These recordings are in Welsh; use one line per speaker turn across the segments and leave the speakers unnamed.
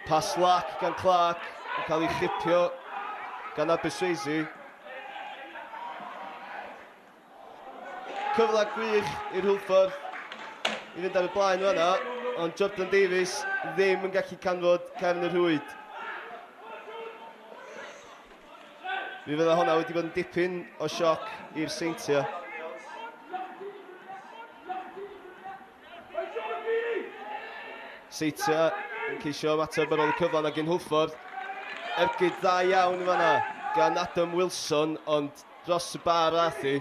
Pas lac gan Clark yn cael ei chipio gan Aberstreisi. Cyfle gwych i'r Hwlffordd i fynd ar y blaen fanna, ond Jordan Davies ddim yn gallu canfod cefn y rhwyd. Mi fydda hwnna wedi bod yn dipyn o sioc i'r Seintiau. Seintiau yn ceisio ymateb ar ôl y cyfle yna gyn Hwlffordd. Ergyd dda iawn yn fanna gan Adam Wilson, ond dros y bar ath hi.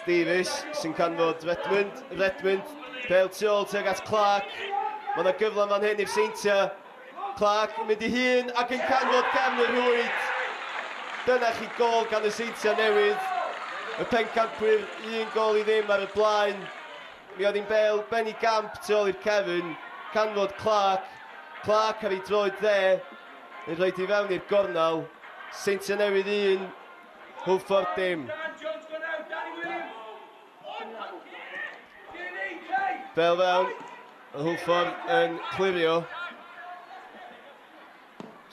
Davies sy'n canfod Redmond. Redmond, pel tu ôl tuag at Clark. Mae yna gyfle fan hyn i'r Seintiau. Clark yn mynd i hun ac yn canfod cefn y rhwyd. Dyna chi gol gan y Seintiau Newydd. Y pencampwyr 1-0 ar y blaen. Mi oedd hi'n bel ben i gamp tu ôl i'r cefn. Canfod Clark. Clark ar ei droed dde. Yn rhoi i fewn i'r gornel. Seintiau Newydd 1, Hwlffordd dim. Bel fewn, Hwlffordd yn clirio.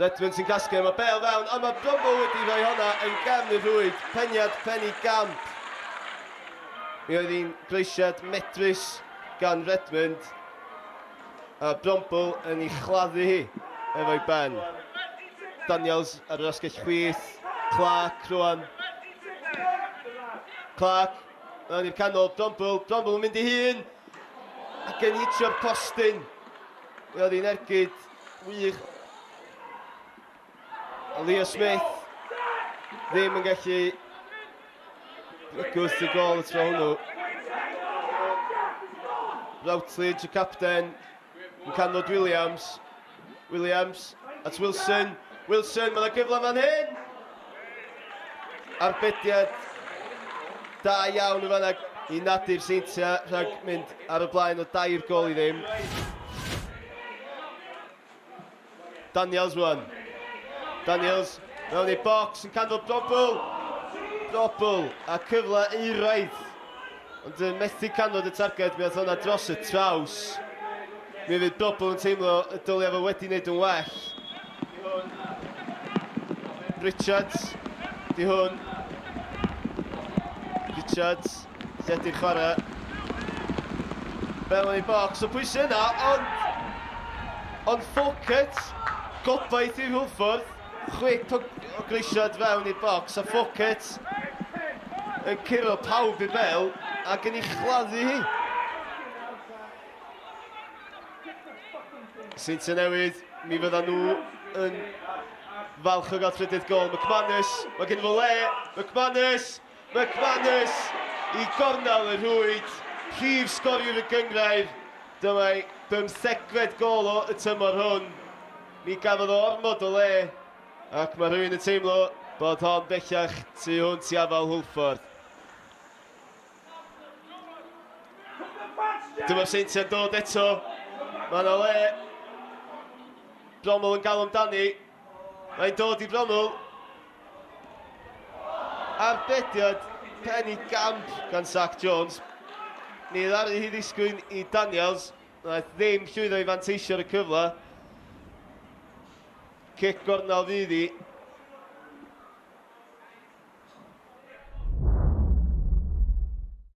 Redmond sy'n casglu, mae Bel fewn, a mae Brumble wedi rhoi honna yn gefn y rhwyd. Peniad penny gamp. Mi oedd hi'n groesiad medrus gan Redmond. A Brumble yn ei chladdu hi efo'i ben. Daniels ar yr asgell chwith. Clark rwan. Clark mewn i'r canol. Brumble. Brumble yn mynd i hun. Ac yn hitio'r postyn. Mi oedd hi'n ergyd wych. A Leo Smith ddim yn gallu bygwth y gol y tro hwnnw. Routledge, y capten, yn canfod Williams. Williams at Wilson. Wilson, mae yna gyfle fan hyn! Arbediad da iawn yn fanna i nadu'r Seintiau rhag mynd ar y blaen o 3-0. Daniels rwan. Daniels mewn i'r bocs yn canfod Brobl. Brobl a cyfle euraidd. Ond yn methu canfod y targed, mi oedd hwnna dros y traws. Mi fydd Brobl yn teimlo y dylia fo wedi wneud yn well. Richards, di hwn. Richards, lledu'r chwarae. Fel yn ei bocs, o pwysau yna, ond... Ond Fawkett, gobaith i'r Hwlffordd, chwic o, o greisiad fewn i'r bocs, a Fawkett yn curo pawb i'r bel ac yn ei chladdu hi. Seintiau Newydd, mi fydda nhw yn falch o gael trydydd gol. McManus, mae gen fo le, McManus, McManus i gornel y rhwyd, prif sgoriwr y gynghrair. Dyma ei bymthegfed gol o y tymor hwn. Mi gafodd o ormod o le, ac mae rhywun yn teimlo bod hon bellach tu hwnt i afael Hwlffordd. Dyma'r Seintiau'n dod eto. Mae yna le. Bromell yn galw amdani. Mae'n dod i Bromell. Arbediad penny gamp gan Zach Jones. Ni ddaru hi ddisgwyl i Daniels. Wnaeth ddim llwyddo i fanteisio ar y cyfle. Cic gornel fydd hi.